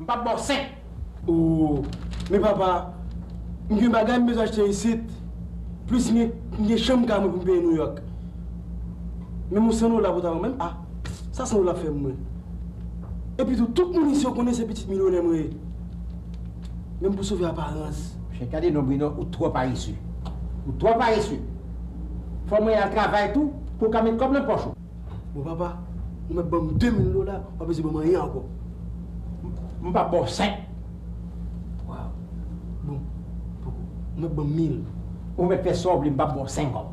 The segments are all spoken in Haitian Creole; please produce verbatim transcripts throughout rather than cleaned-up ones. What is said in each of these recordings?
M p ap ba w senk. Oh, men papa, m gen bagay m bezwen achte isit. Plis m gen, m gen chanm kay mwen pou m peye Nouyòk. Men m yon san dola pou ta ban mwen. Ah, sa san dola ap fè pou mwen. Epi tou, tout moun isi yo konnen se pitit milyonè mwen ye. Men m pou sove aparans. Monchè, gade non, Bruno, ou twò parese. Ou twò parese. Fò mwen al travay tou pou w ka met kòb nan pòch ou. Bon, papa, ou mèt ban m de mil dola, w pa bezwen ban m anyen ankò. M p ap ba w senk. Waw. Bon, poko. Ou mèt ban m mil. Ou mèt fè sa w vle, m p ap ba w senk kòb.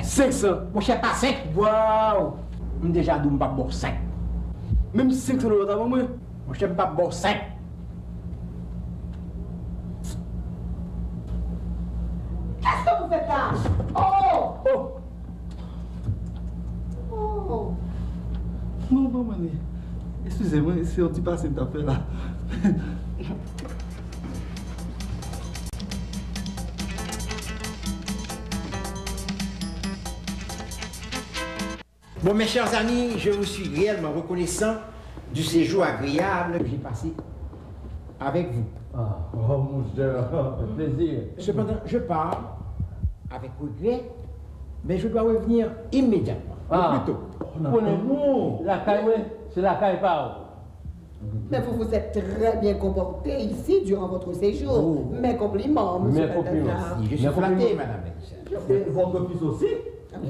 Senk san. Monchè, pa senk. Waw. M deja di w m p ap ba w senk. Menm senk san dola w ta ban mwen? Monchè, m p ap ba w senk. Qu'est-ce que vous faites là? Oh! Oh! Oh! Non, manman, eskize mwen, se yon ti pase m t ap fè la. Bon, mes chers amis, je vous suis réellement reconnaissant du séjour agréable que j'ai passé avec vous. Ah, oh, mon cher, ça fait plaisir. Cependant, je pars avec regret, mais je dois revenir immédiatement, au plus tôt. Ah, konnen, lakay mwen, se lakay pa w. Mais vous vous êtes très bien comporté ici durant votre séjour. Oh. Mes compliments, monsieur Balthazar. Mes compliments. Je suis flatté, madame la Duchesse. Et votre fils aussi?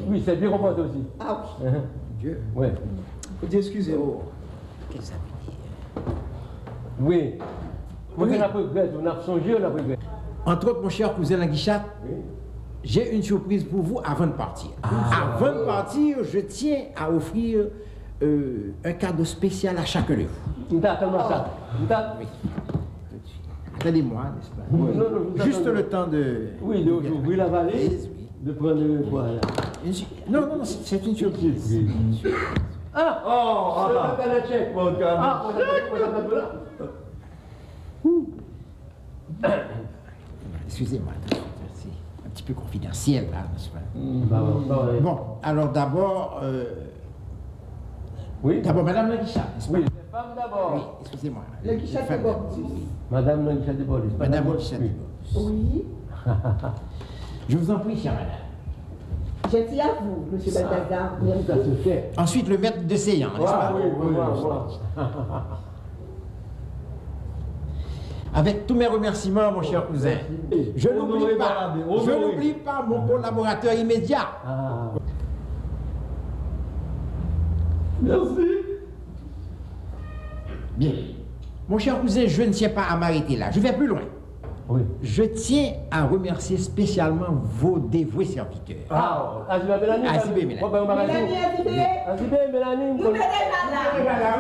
Oui, il s'est bien comporté aussi. Ah oui. Dieu. Ouais. Faut dire excusez-vous. Wi. Mwen, n ap regrèt, n ap sonje, n ap regrèt. Entre autres, mon cher cousin Languichat, j'ai une surprise pour vous avant de partir. Avant de partir, je tiens à offrir euh, un cadeau spécial à chacun de vous. M ta atann sa. M ta... Oui. Attendez-moi, n'est-ce pas? Non, non, juste le temps de... Oui, de ouvrir la valise, oui, de prendre le... Voilà. Non, non, non, c'est une surprise. Ah! Oh, ah, ah. Ah, on a, on a, on a, on a... Excusez-moi, c'est un petit peu confidentiel, là, n'est-ce pas? Bon, alors d'abord, euh, oui, d'abord, Madame Laguicha, n'est-ce pas? Oui, les femmes d'abord. Oui, excusez-moi. Laguicha Debordis. Madame Laguicha Debordis. Madame Laguicha Debordis. Oui. Je vous en prie, chère madame. Je dis à vous, monsieur Balthazar, merci. Ensuite, le maître de séance, n'est-ce pas? Oui, oui, oui. Avec tous mes remerciements, mon cher cousin, je n'oublie pas, je n'oublie pas mon collaborateur immédiat. Ah. Merci. Bien. Mon cher cousin, je ne tiens pas à m'arrêter là. Je vais plus loin. Oui. Je tiens à remercier spécialement vos dévoués serviteurs. Ah, Azibè Mélanie, Azibè Mélanie. Mélanie, Azibè. Azibè Mélanie, nou te deja la.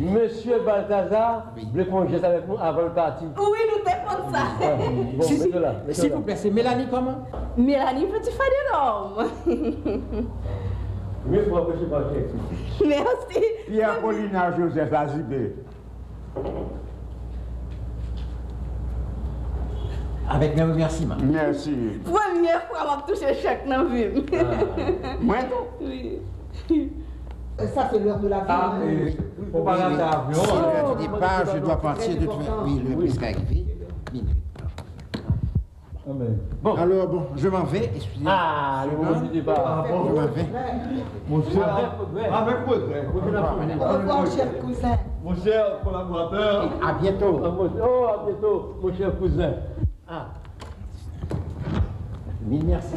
Mesye Balthazar vle fè yon jès avèk nou avan l pati. Wi, nou te konn sa. Bon, mete la, mete la. Silvouplè, se Melanie kòman? Melanie Petit Frè de l'Homme. Mèsi. Pierre Paulina Joseph Azibè. Avec mes remerciements. Mèsi. Premye fwa m ap touche chèk nan vi m. Mwen tou. Wi. Ça, c'est l'heure de l'avion, hein. Ah, oui, oui. Faut pas rater l'avion. C'est l'heure du départ, je dois partir de toute façon. Oui, le bus est arrivé. Minute. Bon. Alors, bon, je m'en vais, excusez-moi. Ah, le moment du départ. Je m'en vais. Avec regret. Avec regret. Au revoir, cher cousin. Mon cher collaborateur. À bientôt. Ah, mon, oh, à bientôt, mon cher cousin. Ah. Mille merci.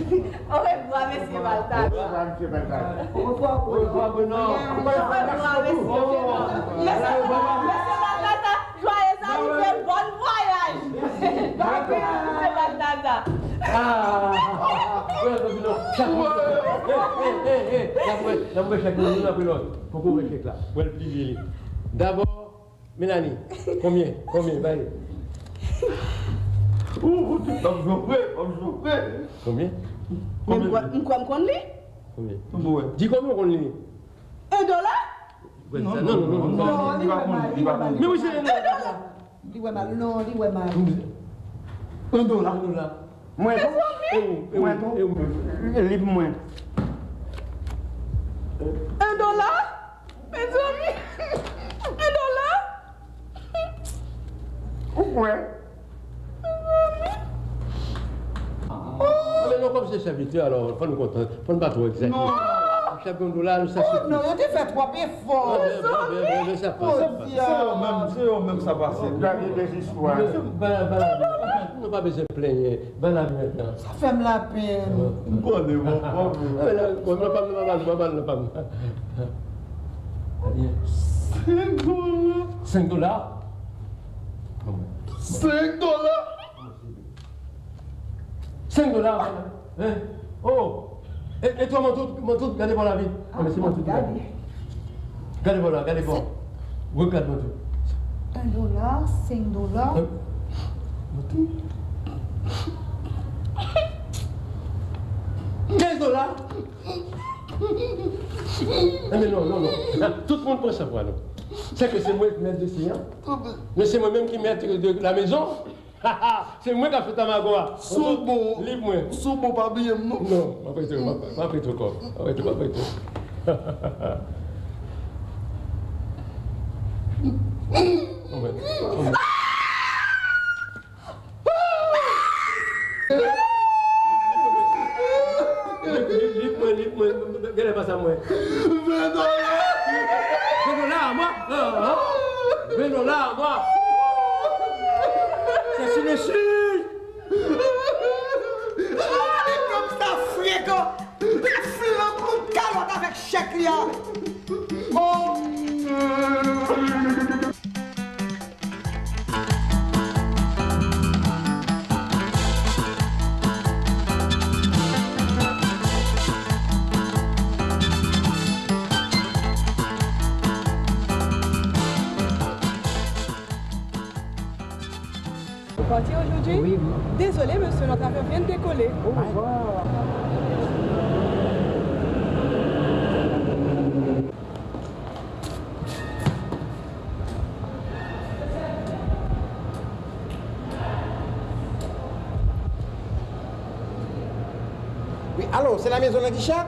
Au revoir, monsieur Balthazar. Au revoir, monsieur Balthazar. Au revoir, Bruno. Au revoir, Bruno. Au revoir, monsieur Bruno. Monsieur Balthazar, joyeux anniversaire, bon voyage. Bon voyage, monsieur Balthazar. Ah. Hey, hey, hey, hey. N ap wè, n ap wè chèk la, n ap wè lòt. Poko wè chèk la. Wè l pi byen li. Dabò, Melanie, konbyen? Konbyen? Bay. Ou, ou, ou, m jwe, m jwe. Konbyen? Men m kwè, m kwè m konn li. Konbyen? Di konbyen w konn li? Un dola? Non, non, non, non, non, li wè mal, li wè mal. Men wi, se un dola. Li wè mal, non, li wè mal. Yon dola. Yon dola. Mwen tou. E ou, e ou, mwen tou. E ou. Li pou mwen. Yon dola? Mezanmi. Yon dola? Ou kwè? Mezanmi. Ah, men non, kòm se sèvitè, alò, fò n kontan, fò n pa twò egzajere. Non. Chak yon dola, sa sifi. Oh non, yo te fè twòp efò. Ah, byen, byen, byen, byen, byen, sa pase, sa pase. Se yo menm, se yo menm sa pase. Gade dezespwa. Ba, ba, nou pa bezwen plenyen. Ba lavi mentnan. Sa fè m lapenn. M konnen, bon, bon. Ba la, bon, nan pa m, nan pa m, nan pa m, nan pa m. Senk dola. Senk dola? Senk dola? Senk dola? Hein? Oh! E, e twa mantou, mantou, gade bò la vit. Ah, mèsi, mantou. Gade. Gade bò la, gade bò. Regad mantou. Un dola, senk dola. Hein? Mantou. Kenz dola. Enben non, non, non. Tout moun pran chanpwa nou. Sèke se mwen ki mèt de siy an. Men se mwen menm ki mèt de la mezon. Se mwen k ap fè tamago a. Si w bon, li pou mwen. Si w bon, pa bliye m non. Non, m ap rete, m ap, m ap rete ankò. M ap rete, m ap rete. Anmwey, anmwey. Li, li, li pou mwen, li pou mwen. Genlè pa sa mwen. Ven dola. Ven dola a mwen. Ah, ah. Ven dola a mwen. Sèche mesye. Nèg sa frekan. L ap flanke yon kalòt avèk chèk li a. Oh. Vous partiez aujourd'hui? Oui, oui. Désolé, monsieur, notre avion vient de décoller. Au revoir. Wi, alo, se la mezon Langicha?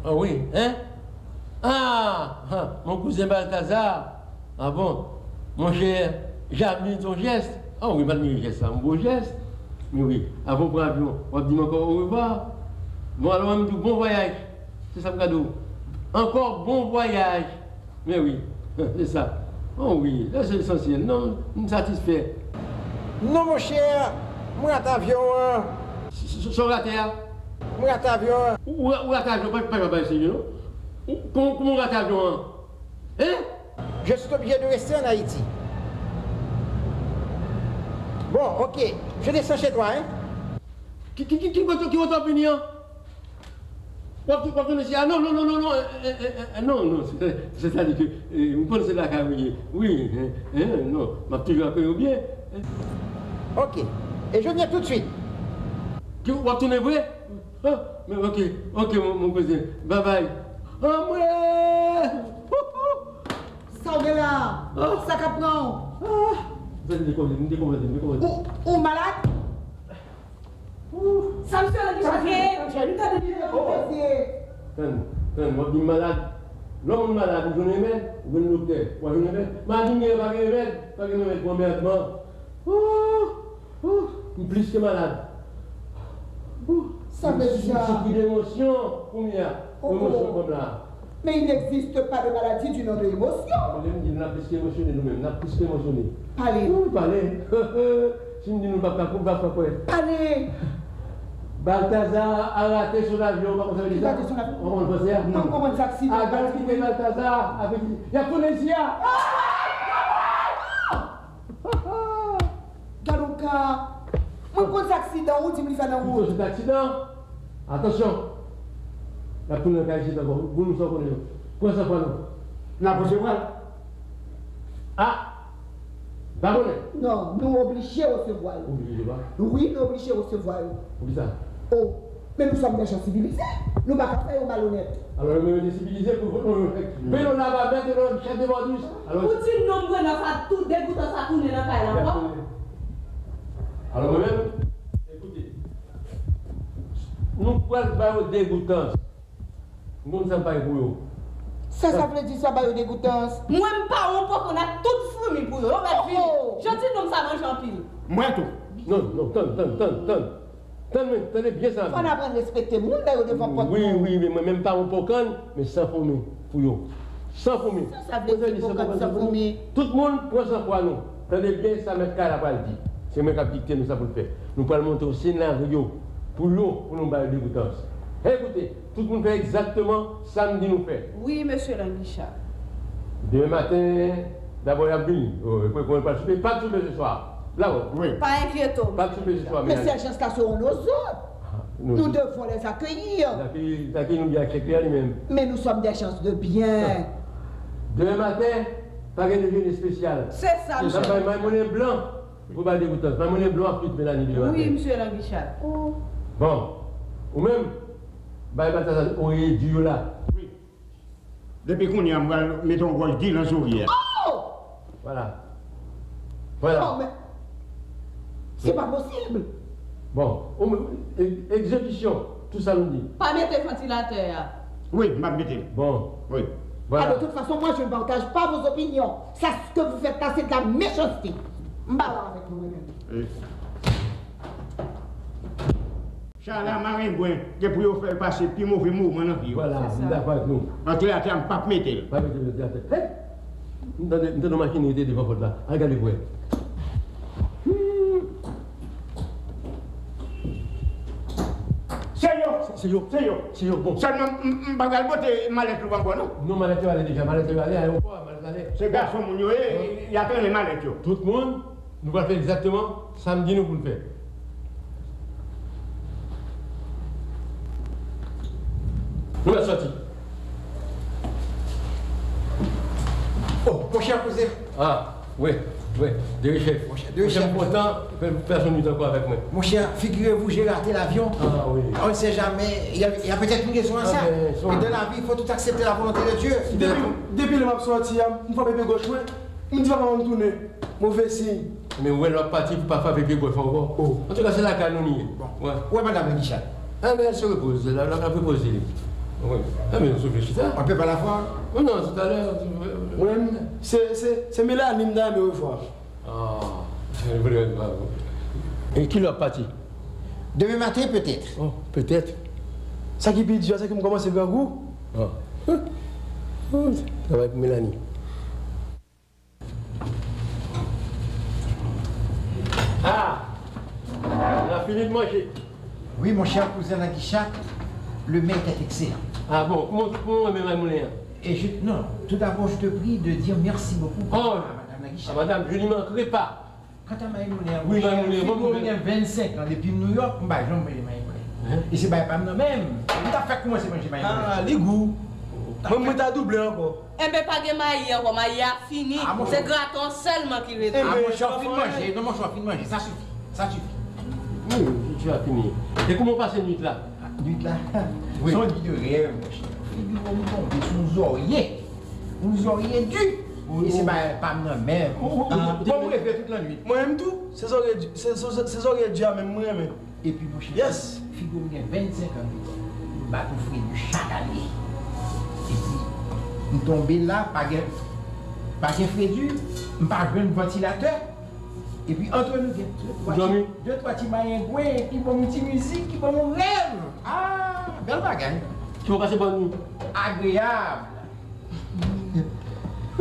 Ah wi, hein? Ah, ah, mon cousin Balthazar. Ah bon? Monchè, Jamil, ton jès. Ah wi, m admire jès la, yon bo jès. Men wi, avan w pran avyon, w ap di m ankò orevwa. Bon, alò, mwen, m di w bon vwayaj. Se sa m ka di w. Ankò bon vwayaj. Men wi, se sa. Oh wi, sa se lesansyèl. Non, m satisfè. Non, monchè, mwen rate avyon an. S-, s-, sa w rate a? Mwen rate avyon an. Ou, ou, ou rate avyon, pa, pa, pa, pa eseye, non. Ou, kòman, kòman w rate avyon an? Hein? Je suis obligé de rester en Haïti. Bon, ok. Je descends chez toi, hein? Ki, ki, ki, ki kote, ki kote w ap vini an? W ap, w ap tounen isi a? Non, non, non, non, non, eh, eh, eh, eh, non, non, se, sètadi ke, eh, m konn se lakay ou ye. Wi, eh, eh, non, m ap toujou akeyi w byen. Ok. Et je viens tout de suite. Ki, w ap tounen vre? Ah, men ok, ok, mon, mon cousin. Bye bye. Anmwey! Sa w gen la? Ah. Sa k ap pran w? Ah. M dekonvèti, m dekonvèti, m dekonvèti. Ou, ou malad? Sa misye la ki chanje? Li tande li nan konfese. Tann, tann, w ap di m malad. Lè yon moun malad, ou jwenn remèd, ou jwenn doktè, ou pa jwenn remèd. Maladi m genyen pa gen remèd, pa gen remèd pou anmèdman. Oh, oh, m plis ke malad. Oh, sa vle di sa? M soufri de emosyon kounye a. Oh, oh. Emosyon kòm la. Mais il n'existe pas de maladie du nom de émotion. Mwen menm di n ap plis ke emosyone nou menm, n ap plis ke emosyone. Pale. Wi, pale. Si m di nou pa ka, pa ka kwè. Pale. Balthazar a rate son avyon, ou pa konn sa vle di sa? Li rate son avyon. Ou konprann franse a? Mwen konprann sa k si. Adan kite Balthazar avèk li. Y ap tounen isi a. Gad on ka. Mwen konn sa aksidan ou di m li fè nan wout. Ou se aksidan? Atansyon. L ap tounen kay isit ankò. Goumen sa w konnen yo. Pran san pran non. N ap resevwa l. Ah! M pa konnen. Non, nou oblije resevwa yo. Oblije resevwa? Wi, nou oblije resevwa yo. Poukisa? Oh, mais nous sommes des gens civilisés. Nou pa ka fè yo malonèt. Alò, nou menm yo te sivilize pou nou. Velo laba, mèt de lòd, chèf de bòdis. Alò, ou di non, mwen nan sa tou degoutan sa tounen nan kay la ankò. Alò, mwen menm, ekoute, nou pral ba yo degoutans. Nou konn sa bay pou yo. Sa, sa vle di sa ba yo degoutans? Mwen, m pa wonpokan ak tout foumi pou yo. Yo mèt vini. Oh, oh. Jan ti nonm sa manje anpil. Mwen tou. Non, non, tann, tann, tann, tann. Tann mwen, tande byen sa. Fò n aprann respekte moun lè yo devan pòt nou. Wi, wi, men mwen menm pa wonpokan, men san foumi pou yo. San foumi. Sa, sa vle di pokan san foumi? Tout moun pran san fwa nou. Tande byen sa mèt kay la pral di. Se mwen k ap dikte nou sa pou n fè. Nou pral monte yon senaryo pou yo, pou nou ba yo degoutans. Hey, koute, tout moun fè egzakteman sa m di nou fè. Wi, mesye Langicha. Demen maten, dabò y ap vini. Oh, epi konn pa soupe, pa soupe se swa. La, wi. Pa enkyete w, pa soupe se swa. Men sèjans la se yon lozòd. Nou devons les accueillir. N akeyi, n akeyi nou byen ak chèk li a li menm. Mais nous sommes des gens de bien. Demen maten, pa gen dejene espesyal. Se sa, m chè. N ap bay may monnen blan. Pou bay degoutans, bay monnen blan ap tout Melanie demen maten. Wi, mesye Langicha. Bon, ou menm, bay Baltazar oreye di yo la. Wi. Depi kounye a, m pral mete yon gwòj di nan zòrye a. Oh! Vwala. Vwala. Non, men, se pa posib. Bon, ou menm, e-, egzekisyon, tou sa nou di. Pa mete vantilatè a. Wi, m ap mete l. Bon. Wi. Vwala. Ah, de toute façon, moi, je ne partage pas vos opinions. Ça, ce que vous faites là, c'est de la méchanceté. M pa la avèk nou, mwen menm. Wi. Chala marengwen, gen pou yo fè l pase pi move moman nan vi yo. Vwala, m dakò avèk nou. Vantilatè a, m p ap mete l. Pa mete vantilatè. Hey! M tande, m tande yon machin rete devan pòt la. Al gade pou wè. Se yo! Se yo! Se yo! Se yo, bon. Sèlman, m, m pa pral pote malèt ou ankò, non? Non, malèt yo ale deja. Malèt yo ale, ayewopò a, malèt ale. Se gason moun yo ye, y a trennen malèt yo. Tout moun, nou pral fè egzakteman sa m di nou pou n fè. Nou mèt sòti. Oh, monchè, koze. Ah, wi, wi, de richès. Monchè, de richès. Monchè, m kontan, pè-, pèsonn li t ankò avèk mwen. Monchè, figirez-vous, j'ai raté l'avion. Ah, wi. On ne sait jamais, il y a, il y a peut-être une raison à ça. Ah, ben, et dans la vie, il faut tout accepter la volonté de Dieu. Depi, depi lè m ap sòti a, m frape pye gòch mwen, m di papa m tounen. Move siy. Men ou wè lè w ap pati pou pa frape pye gòch ankò. Oh. Antouka, se lakay nou li ye. Bon. Wè. Ou wè madanm Richard? Enben, elle se repose. La, la, la repose li. Wi. Enben, nou soufle chita. On peut pas la voir? Non, non, tout à l'heure. Mwen, se, se, se Melanie m ta renmen revwa. Ah, se vre, bravo. E kilè w ap pati? Demen maten, petèt. Oh, petèt. Sa ki pi di a, se ke m kòmanse grangou. Ah. Oh, travay pou Melanie. Ah! N a fini de manje. Oui, mon cher cousin Nagichat, le mets était excellent. Ah bon, kòman, kòman w renmen may moulen an? Et je, non, tout d'abord, je te prie de dire merci beaucoup à Madame Nagichat. Oh, à Madame, je n'y manquerai pas. Kanta may moulen an, monchè, figi w gen vennsenk an depi Nouyòk, m pa janm manje may moulen. Hein? E se bagay pa m nan menm. M t ap fèk kòmanse manje may moulen. Ah, li gou. Mwen, mwen ta double ankò. Enben, pa gen mayi ankò, mayi a fini. Ah, monchè. Se graten sèlman ki rete. Ah, monchè, w fin manje. Non, monchè, w fin manje. Sa sifi. Sa sifi. Wi, tu as fini. E kòman w pase nwit la? Ah, nwit la? Wi. Se yon nwit de rèv, monchè. Figi w m tonbe sou yon zòrye. Yon zòrye di. E se bagay pa m nan menm. Bon, m reve tout lannwit. Mwen menm tou, se zòrye di, se, se, se zòrye di a menm mwen renmen. Epi, monchè, yes, figi w m gen vennsenk an depi m bat yon fredi chak ane. Epi, m tonbe la, pa gen, pa gen fredi, m pa jwenn vantilatè. Epi, antre nou, gen de twa ti, de twa ti mayengwen ki ban m ti mizik, ki ban m yon rèv. Ah, bèl bagay. Ki w pase bòn nwit? Agreyab.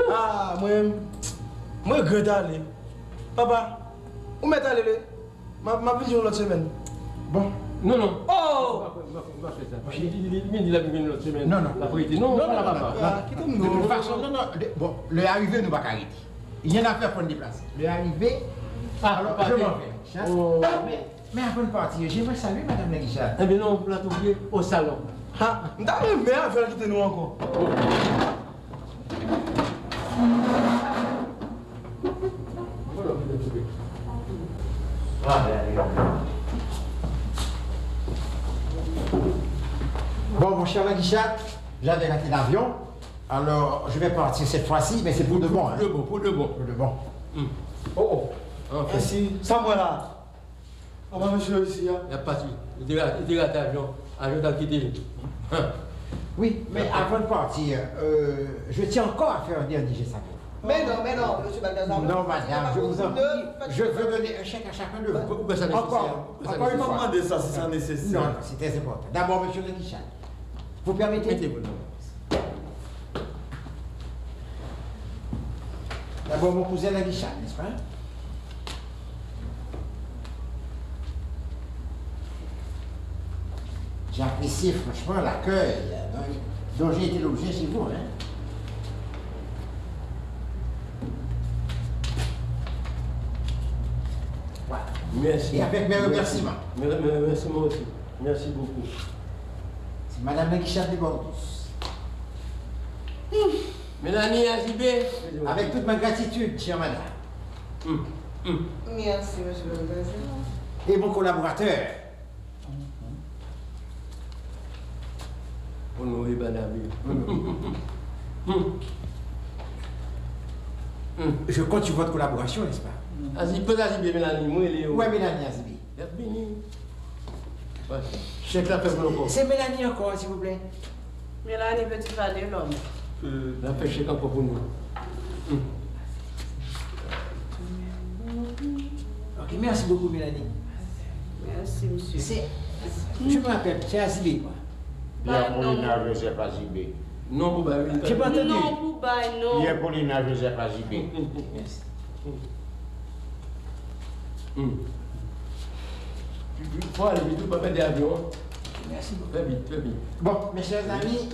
Ah, mwen, mwen regrèt ale. Papa, ou mèt ale, le, m a, m ap vin yon lòt semèn. Bon. Non, non. Oh! M pa fè, m pa fè, m pa fè sa. Li, li, li, li di l ap vin lòt semèn. Non, non. L ap rete. Non, non, non, papa. Ah, kite m, non. De toute façon, non, non, de, bon, lè arive, nou pa ka rete. Il y a une affaire, faut nous déplacer. Lè arive, ah, alò, je m'en vais. Oh. Mais, mais avant de partir, j'aimerais saluer Madame Nagichat. Enben non, pou l a touye o salon. Ha, m ta renmen avè l kite nou ankò. Bon, mon cher Nagichat, j'avais raté l'avion. Alors, je vais partir cette fois-ci, mais c'est pour de bon, hein. Pour de bon, pour de bon. Pour de bon. Hmm. Oh, oh. Enfin. Mèsi. Sa mwen la. Kòman mesye yo isi a? Y ap pati. Li te ra-, li te rate avyon. Avyon t al kite li. Hein. Oui, mais avant de partir, euh, je tiens encore à faire un dernier geste à vous. Mais non, mais non, monsieur Balthazar, non, madame, je vous en prie, je veux donner un chèque à chacun de vous. Encore, encore une fois. Mwen mande sa si sa nesesè. Non, non, c'est très important. D'abord, monsieur Nangichat, vous permettez? Mettez-vous là. D'abord, mon cousin Nangichat, n'est-ce pas? J'ai apprécié franchement l'accueil dont, dont j'ai été l'objet chez vous, hein. Voilà. Merci. Et avec mes remerciements. Merci. Mè-, mè-, mèsi mwen osi. Merci beaucoup. C'est Madame Laguichard de Bordus. Mélanie Azibé. Avec toute ma gratitude, chère madame. Hum, hum. Merci, monsieur le président. Et mon collaborateur. Honoré Banabé. Hum. Hum. Je compte sur votre collaboration, n'est-ce pas? Azibé, Azibé, Mélanie, mwen, Léo. Ouais, Mélanie Azibé. Y ap vini. Chèk la fè pou nou ankò. Se Melanie ankò, silvouplè. Melanie Petit Valelòm. L ap fè chèk ankò pou nou. Hmm. Ok, merci beaucoup, Melanie. Merci, monsieur. C'est, je me rappelle, c'est Azibé, quoi. Pierre Paulina Joseph Azibé. Non, pou bay, wi. J'ai pas entendu. Non, pou bay, non. Pierre Paulina Joseph Azibé. Merci. Hmm. Fò ale vit, wi, pa pèdi avyon an. Merci beaucoup. Très vite, très vite. Bon, mes chers amis,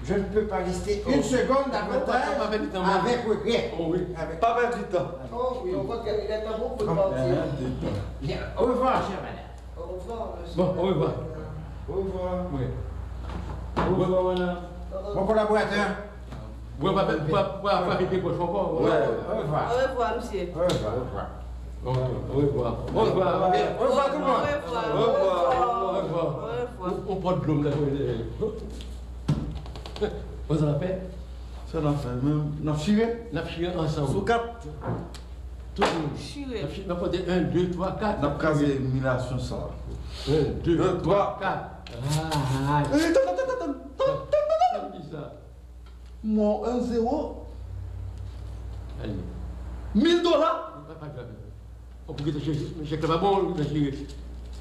je ne peux pas rester une seconde davantage avec regret. Oh, oui. Avec... Pas perdre du temps. Oh, oui, on voit qu'il est temps pour vous partir. Bien. Au revoir, chère madame. Au revoir, monsieur. Bon, au revoir. Au revoir. Oui. Au revoir, madame. Mon collaborateur. Mwen pa, pa, pa, pa fè pwoch ankò. Au revoir. Au revoir, monsieur. Au revoir. Au revoir. Au revoir. Au revoir, tout le monde. Au revoir. Au revoir. Au revoir. Ou, ou pot dlo m la. Bon, sa va fè? Sa n ap fè menm? N ap chire? N ap chire ansanm. Sou kat. Tout moun. Chire. N ap chire, n ap konte un, deux, trois, quatre. N ap kraze imilyasyon sa. Un, deux, trois, quatre. Ah, ah. Sa ki sa? Mon un zéro. Mil dola. Pa, pa grav. Ou pou gentan chèk, chèk la pa bon, ou gentan chire.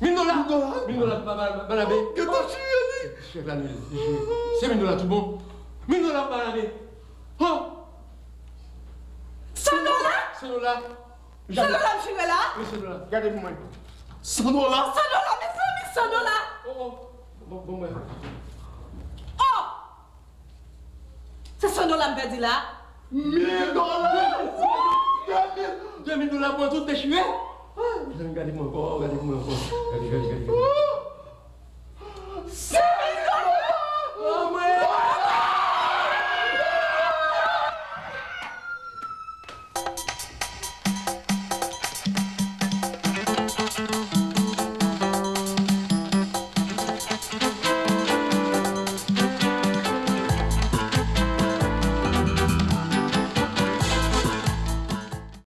Mil dola! Mil dola! Mil dola, ba, ba, ba, Banabe. Gentan chire li! Chèk la, li, li chire. Se mil dola tout bon. Mil dola, Banabe. Oh! San dola? San dola. San dola, m chire la? Wi, san dola. Gade pou mwen. San dola? San dola, mezanmi, san dola! Oh, oh. Bon, bon, mwen. Oh! Se san dola m pèdi la. Mil dola! De mil! De mil dola pou tout dechire! Ah, mezanmi, gade mwen ankò, gade mwen ankò. Gade, gade, gade, gade.